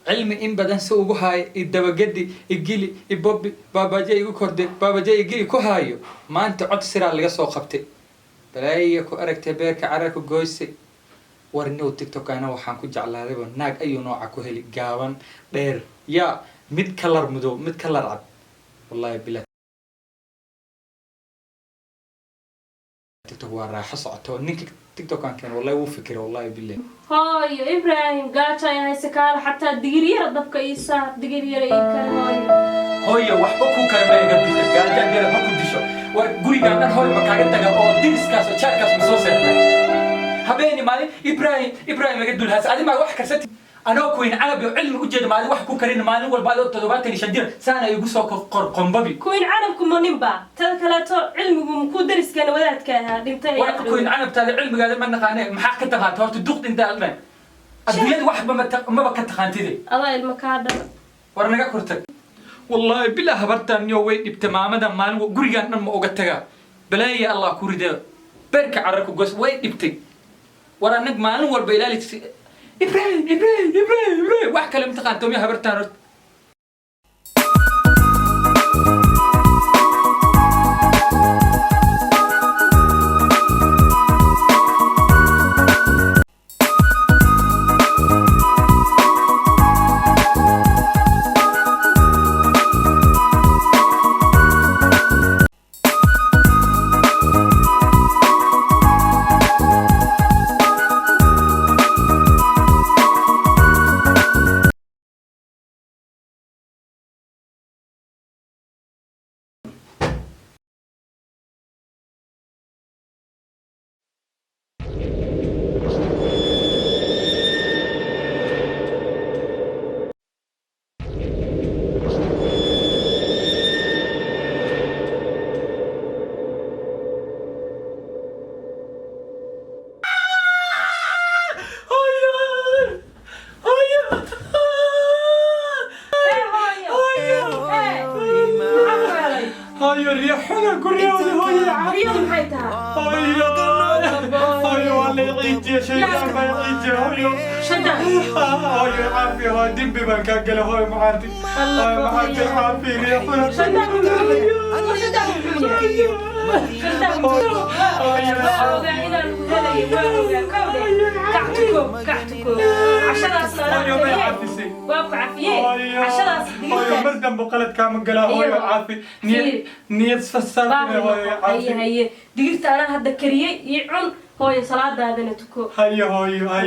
Cilmi in badan si ugu haayo, idabagedi, igili, ibobi, baabaje igu korde, baabaje igili ku haayo. Maanta cod siraa laga soo qabtay, balaaya ku aragtay, beerka cararka goysay. War new TikTok ana waxaan ku jeclaadayba naag ayuu nooca ku heli, gaaban, dheer, yaa mid kalar madow, mid kalar cad. Wallahi billah, TikTok waa raaxo socoto. Ninka TikTok aan keen, wallahi wuu fikira, wallahi billah. Hooyo Ibraahim, gaajo ay hayse, kaala xataa digir yara dabka ii saar, digir yara ii kari, hooyo. Hooyo, waxba kuu karama, iga bisa gaajo gara ha ku disho. War gurigaan dhan hooyo ma kaaga taga oo diriskaas oo jaarkaas ma soo seexday? Habeeni maalin Ibraahim, Ibraahim iga dulhaas. Adi maa wax karsati? Anoo kuweyn carabi oo cilmi u jeeda, maalin wax ku karin, maalin walba adoo 75 jir saana igu soo qorqombabi. Kuwiin canabku ma ninba tada kaleeto cilmigu makuu dariskana wadaadka ahaa dhintay War ayaa. Kuweyn canabtaada cilmigaada ma naqaane, maxaa ka taqaanta horta? Duqd intaa dhan adduunyada waxba maba ka taqaantide. Adaa ilma kaa dhala. War naga kortag. Wallaahi bilaa, habartan yo way dhibta maamada. Maalin gurigaan dhan ma uga tagaa? Balaaya Allah ku rida, beerka cararku gos, way dhibtay. War anag maalin walba ilaali Ibrahim, Ibrahim, Ibrahim, Ibrahim, wax kale mataqaanto miya habartaan horta? Hooyo, hooyo. Hooyo. Maxaa ku helay? Hooyo, riyo xuna ku riyooday, hooyo. Riyadu maxay tahay? Hooyo, hooyo, waa la ciijiye, shaydaan baa ciijiye, hooyo. Shaydaan? Hooyo, caafi, hooyo, dembi baan kaa galay, hooyo macaanti, hooyo macaanti, caafi, riyo xuna. Shaydaan muxuu yahay? Shaydaan muxuu yahay? Shaydaan waa ogaa inaan ku helayo, waa ogaa. Kawdhe, kac tuko, kac tuko, cashadaasna anaa Hooyo, may kariyey. Caafisay. Waa ku cafiyey. Hooyo. Cashadaas Hooyo, digirta. Mar dambe qalad kaama galaa, hooyo. Iyo. Caafi, niyad Fiiri. Niyad sasaafine, hooyo. Haye. Caafi. Haye, digirta anaa hadda kariyey, ii cun hooyo, salaadaadana tuko. Haye hooyo, haye.